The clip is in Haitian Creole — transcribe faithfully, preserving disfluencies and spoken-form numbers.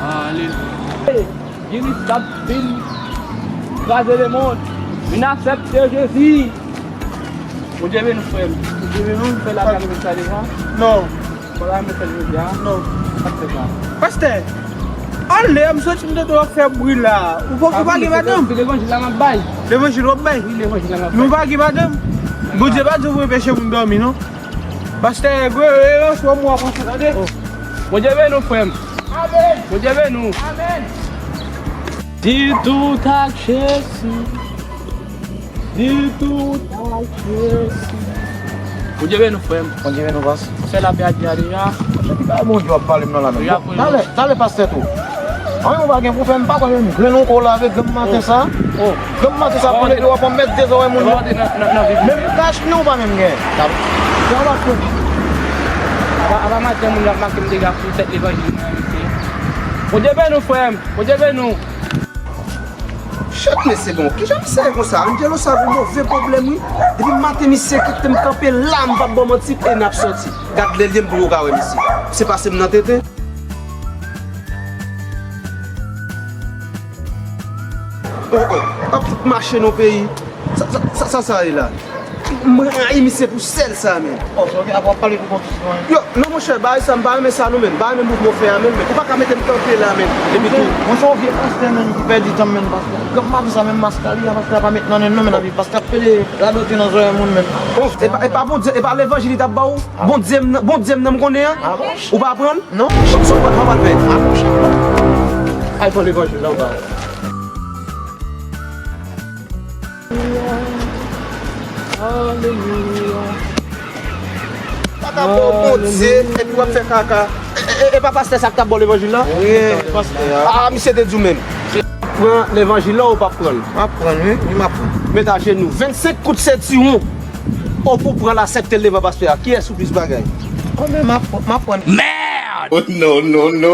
Alelouya. Hey, Ginis k ap vin kraze lemonn. Vin aksepte Jezi. Bondye beni w, frè m. Bondye beni w. Fè lavi avèk sa deja. Non. Fè lavi avèk sa deja. Non. Pastè sa. Pastè, ale, m santi m tande w ap fè bri la. Ou pa, ou pa gen madanm? Se levanjil la m ap bay. Levanjil w ap bay? Wi, levanjil la m ap bay. Nou pa gen madanm? Bondye pa di w pou enpeche moun dòmi, non. Pastè, gwe, e, e, sou mwen w ap ranse, tande? Oh. Bondye beni w, frè m. Amèn. Bondye beni w. Amèn. Di tout ak Jezi. Di tout ak Jezi. Bondye beni w, frè m. Bondye beni w, pas. Fè lapè a di a deja. Ki bagay Bondye w ap pale m nan la menm? Talè, talè pastè tou. Anyen ou pa gen pou fè, m pa kwè menm grenn ou ko lave granm maten sa. Oh. Granm maten sa pou leve w ap mèt dezòrè moun yo. Menm kach nou pa menm gen. Apa, apa maten moun yo ap make m dega pou tèt levanjil nan, mesye. Bondye beni w, frè m. Bondye beni w. Shit, mesye, bon, kijan misye ye konsa? Angelo sa gon move pwoblèm, wi. Depi maten misye kite m kanpe la, m p ap ba w manti, e n ap sòti. Gad lè l ye m pou yo ka wè misye. Se pase m nan tenten. Oh, oh, ap fout mache nan peyi. Sa, sa, sa, sa, sa ye la? M rayi misye pou sèl sa, menm. Oh, ok, ap, ap pale pou kont ou, sitwayen. Yo, non, monchè, bagay sa, m pa renmen sa, non, menm. M pa renmen mouvman w fè a, menm, menm. Ou pa ka mete m kanpe la, menm. Epi tou. Mwen se yon vye pastè, menm, ki pèdi tan, menm, pastè. Granm maten sa, menm, maska li a, pastè, pa met nan nen, non, menm, pastè ap pede radote nan zòrèy moun, menm. Oh, e pa, e pa Bondye, e pa levanjil li t ap ba w? Bondye m nan, Bondye m nan m konnen an? Ou pa aprann? Non. Chak sou pa, pa, pa fè. Ay, pran levanjil la, ou pa. Alelouya. Pata bo Bondye, epi w ap fè kaka. E, e, e, e pa pastè sa k t ap ba w levanjil la? Wi, pastè a. A, misye te di w menm. Pran levanjil la ou p ap pran l? M ap pran l, wi, wi, m ap pran l. Met ajenou. Vennsenk kout sentiwon. Ou pou pran l, aksepte l devan pastè a. Kiyès ou plis bagay? Kòm m ap, m ap pran l. Merde! Oh, non, non, non.